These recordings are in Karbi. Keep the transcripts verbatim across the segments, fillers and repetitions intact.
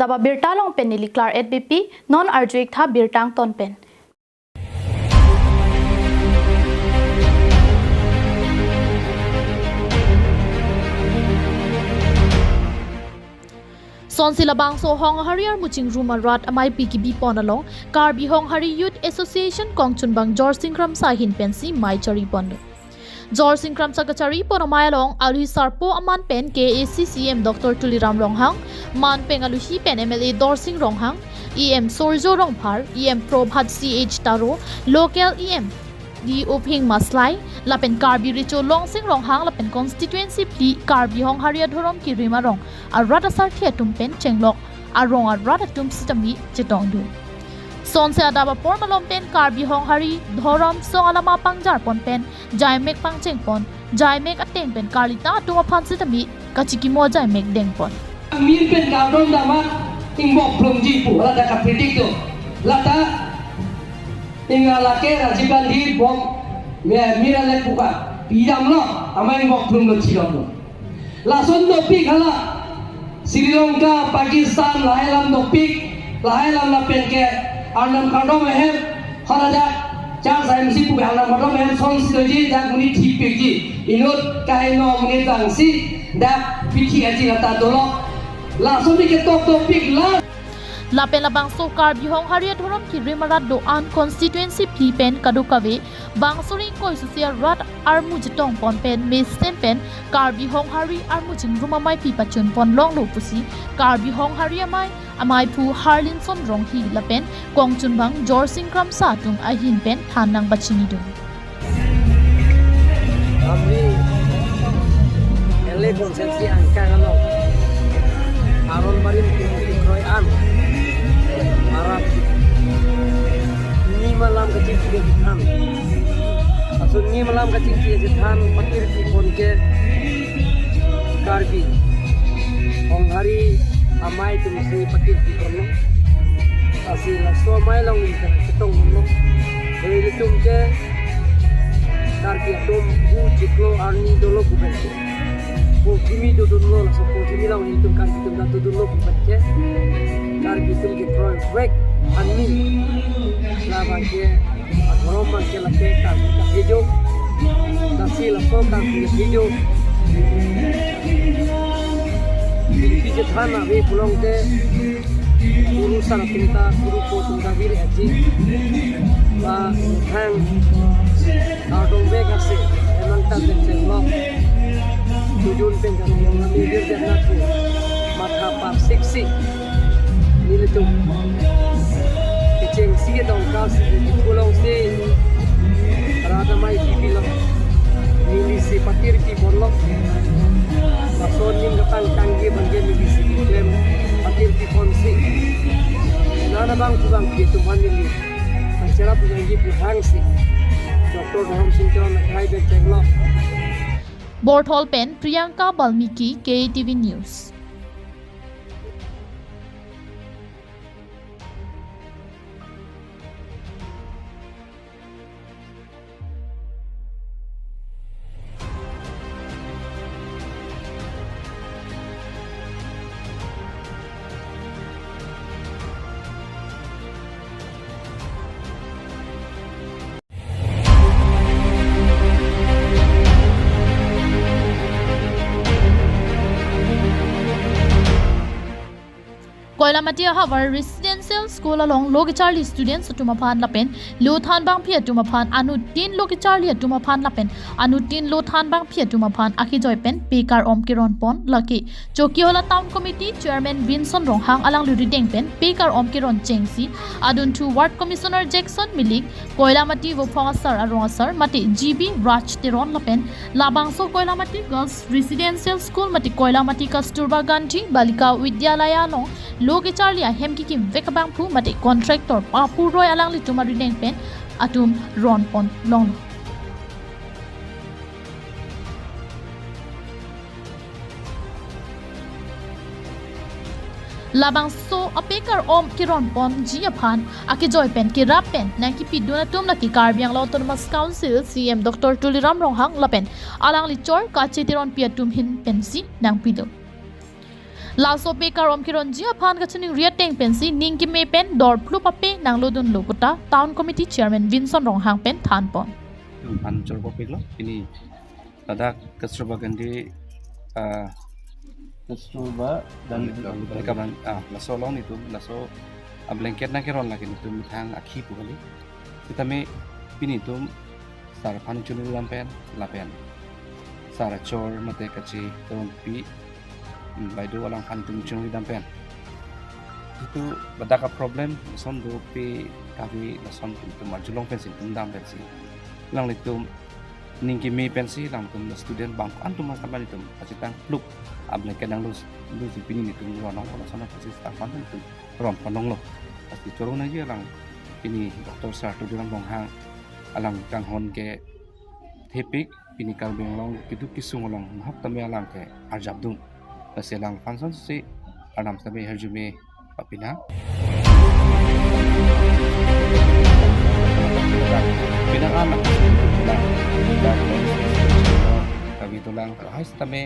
Adap abirta along pen neli Claret Beypi, non arju-ik tha birta angton pen. Sonsi labangso Honghari armu chingrum arat amaipi kebi pon along Karbi Honghari Youth Association kongchunbang Jorsing Kramsa ahin pensi mei chari pon do. Jorsing Kramsa kachari pon amei along aluhi sarpo aman pen K A A C C E M Doctor Tuliram Ronghang, manpeng aluhi pen M L A Dorsing Ronghang, E M Surjya Rongphar, E M Prabhat C H Taro, local E M D Uphing Maslai, lapen Karbi Recho Longsing Ronghang, lapen constituency phli Karbi Honghari adhorom kerim arong arat asarthe atum pen chenglok arong arat atum sitame chetongdun. Sonsi adap apor malom pen Karbi Honghari dhorom song alama pangjar pon pen jaimek pangcheng pon, jaimek ateng pen karlita atum aphan sitame kachikimo jaimek deng pon. Mir pen kardom dam-at ingbok plumji pu, lata kapredict do. Lata inga lake Rajiv Gandhi bom, me, mir alek puka pidamlo, amei ingbok plumlo, chidamlo. Lason dopik hala Sri Lanka, Pakistan, lahai alam dopik, lahai alam lapen ke Arnam kardom ahem, hala dak Charles M C pu Arnam kardom ahem sonsi doji, dak monit thipikji, inut kaheno monit vangsi dak pithi aji lata dolo. Lason ni ketok dopik la. Lapen labangso Karbi Honghari adhorom kerim arat do-an constituency phli pen kadokave bangso ring koi susi arat armu chetong pon pen mesen pen Karbi Honghari armu chingrum amaipi pachun pon longlo pusi Karbi Honghari amei, ameiphu Harlinson Ronghi lapen kongchunbang Jorsing Kramsa atum ahin pen than nangpachinidun. Amri L A constituency angkang along Aron Barim Tingting Kroi an arat nimalam kachingki chethan. Asun nimalam kachingki chethan patirpi pon ke Karbi Honghari amei atumsi patirpi ponlo. Lasi laso amei along ningkan chetong ponlo. Hei ilitum ke Karbi atum hu chiklo arni dolo pu pen ke. Pu kimi dodunlo, laso pu kimi along ilitum Karbi atum ta dodunlo pu pen ke. Karbi atum ke kroivek arni. Labang ke adhorom abang ke lake Karbi kathejo. Lasi laso Karbi kathejo. Ningki chethan ave pulote, guru sarapinta, guru ko atum ta vir aji. Ba hang kardom vek asi, emang ta chenglok. Tujun pen kami yang kami vir jana ku. Matha parsiksi. Nelitum kechengsi tongka si, pulote si, rat ameipi pilo. Nelisi patirpi ponlo. Lason ning katang tangke bangke nelisi klem patirpi ponsi. Nana bang pu bangpi atum aphan neli acherap nangji pu hangsi Doctor Dhorom Sing Teron akhai pen chenglok. Borthol pen Priyanka Balmiki, K T V News. Koilamati ahavar Residential School along lo kecharli students atum aphan lapen lo thanbangpi atum aphan anuttin lo kecharli atum aphan lapen anuttin lo thanbangpi atum aphan akejoi pen pekar om keron pon lake Chokihola Town Committee Chairman Vinson Ronghang alangli rideng pen pekar om keron chengsi adunthu Ward Commissioner Jackson Milik, Koilamati Vophong Asar arong asar mate G B Raj Teron lapen labangso Koilamati Girls Residential School mate Koilamati Kasturba Gandhi Balika Vidyalaya along lo kecharli ahem kekimvek abangphu mate contractor Papu Roy alanglitum arideng pen atum ron pon longlo. Labangso apekar om keron ponji aphan akejoi pen kerap pen nangkipidun atum lake Karbi Anglong Autonomous Council C E M Doctor Tuliram Ronghang lapen alangli chor kacheteronpi atum ahin pensi nangpidun. Laso pe karom keronji aphan kachiningri ateng pensi ning keme pen dor phlu pape nanglodunlo puta Town Committee Chairman Vinson Ronghang pen thanpon. Itum aphan chorobapiklo pini ladak Kasturba Gandhi, ah, Kasturba Gandhi, Gandhi, Gandhi, ah, laso along nelitum laso a-blanket nangkeron lake nelitum methang akhi pu kali. Sitame pini nelitum sir aphan chunri dam pen lapen sir achor mate kacheteronpi, hmm, baido alangphan nelitum chunri dam pen, itum ladak a-problem lason dope kave lason nelitum arjulong pensi nelitum dam pensi alanglitum ning keme pensi alanglitum student bang an atum mas taman itum pachethang pluk a-blanket nanglo, lo si pini nelitum ronlong lason pensi staff an nelitum ron panonglo. Pasti choro nangji alang pini Doctor Sir Tuliram Ronghang alang kanghon kethepik pini Karbi Anglong keduk kesung along nahok tame alang ke arjapdun. Lasi alangphan sonsi arnam tame hirjume papinang. Pinang anak, pinang, pinang, kami tulang, hai sitame,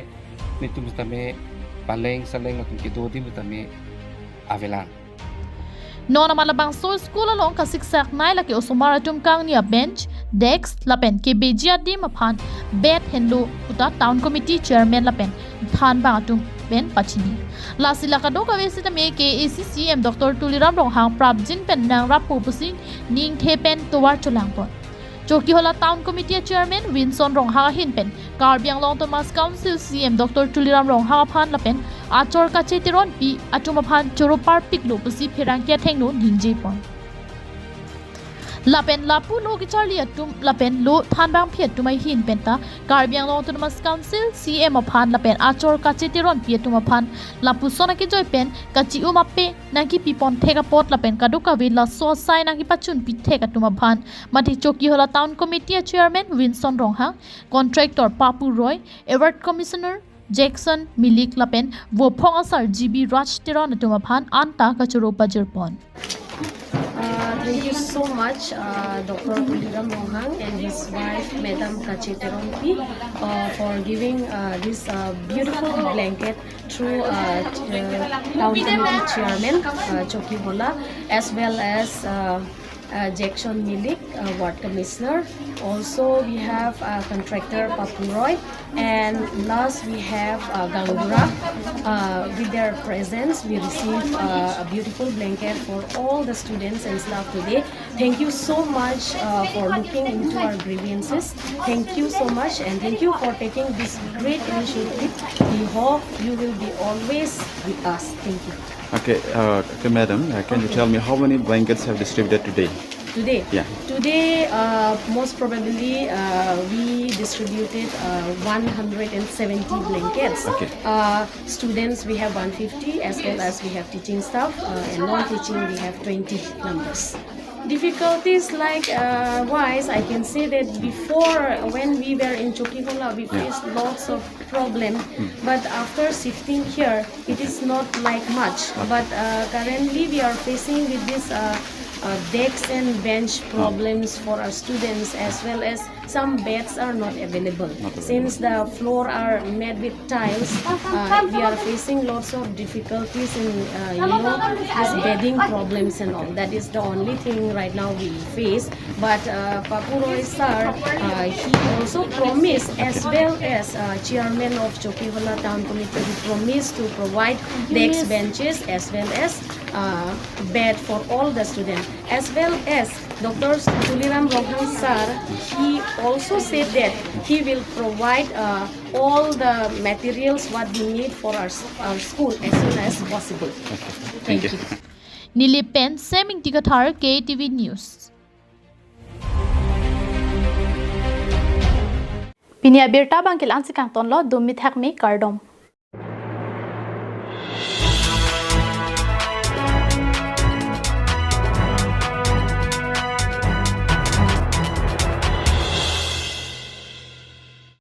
nelitum sitame, paleng, saleng, atum kedo adim sitame, avelang. Non amat labangso school along kasiksak nai lake osomar atum kangni a-bench, desk, lapen kebeji adim aphan bed henlo puta Town Committee Chairman lapen thanbang atum pen pachini. Lasi la kadokave sitame K A A C C E M Doctor Tuliram Ronghang prapjin pen nangrappo pusi ningthe pen tovar cholangpon. Chokihola Town Committee Chairman Vinson Ronghang ahin pen Karbi Anglong Autonomous Council C E M Doctor Tuliram Ronghang aphan lapen achor kacheteronpi atum aphan choro parpiklo pusi pherangke athengno ningjepon. Lapen lapu lo kecharli atum lapen lo thanbangpi atum ahin penta Karbi Anglong Autonomous Council C E M aphan lapen achor kacheteronpi atum aphan lapuson akejoi pen kachi-um ape nangkepipon thek apot lapen kadokave laso asai nangkepachunpi thek atum aphan mate Chokihola Town Committee Chairman Vinson Ronghang, Contractor Papu Roy, Award Commissioner Jackson Milik lapen Vophong asar G B Raj Teron atum aphan anta kachoro pajirpon. Uh, thank you so much, uh, Doctor Tuliram Ronghang and his wife, Madam Kache Teronpi, uh, for giving, uh, this, uh, beautiful blanket through, uh, ch-, uh, Town Committee Chairman, uh, Chokihola, as well as, uh, uh, Jackson Milik, uh, Ward Commissioner. Also, we have, uh, contractor Papu Roy. And last, we have, uh, Gangura. Uh, with their presence, we receive, uh, a beautiful blanket for all the students and staff today. Thank you so much, uh, for looking into our grievances. Thank you so much, and thank you for taking this great initiative. We hope you will be always with us. Thank you. Okay, uh, okay, madam, uh, can you tell me how many blankets have distributed today? Today? Yeah. Today, uh, most probably, uh, we distributed, uh, one hundred and seventy blankets. Okay. Uh, students, we have one fifty, as well as we have teaching staff, uh, and non-teaching, we have twenty numbers. Difficulties like, uh, wise, I can say that before, when we were in Chokihola, we Yeah. faced lots of problem. Hmm. But after shifting here, it is not like much. Okay. But, uh, currently we are facing with this, uh, uh, desk and bench Hmm. problems for our students, as well as some beds are not available. Not available. Since the floor are made with tiles, uh, we are facing lots of difficulties in, uh, you know, this bedding problems and all. Okay. That is the only thing right now we face. But, uh, Papu Roy sir, uh, he also promised, as well as, uh, chairman of Chokihola Town Committee, he promised to provide desk benches as well as, uh, bed for all the students. As well as Doctor Tuliram Ronghang sir, he also said that he will provide, uh, all the materials what we need for our, our school as soon as possible. Okay. Thank you. Thank you. Nilip pen Seming Tikathar, K T V News. Pini abirta abang ke la-an si kangtonlo, dum mithak me kardom.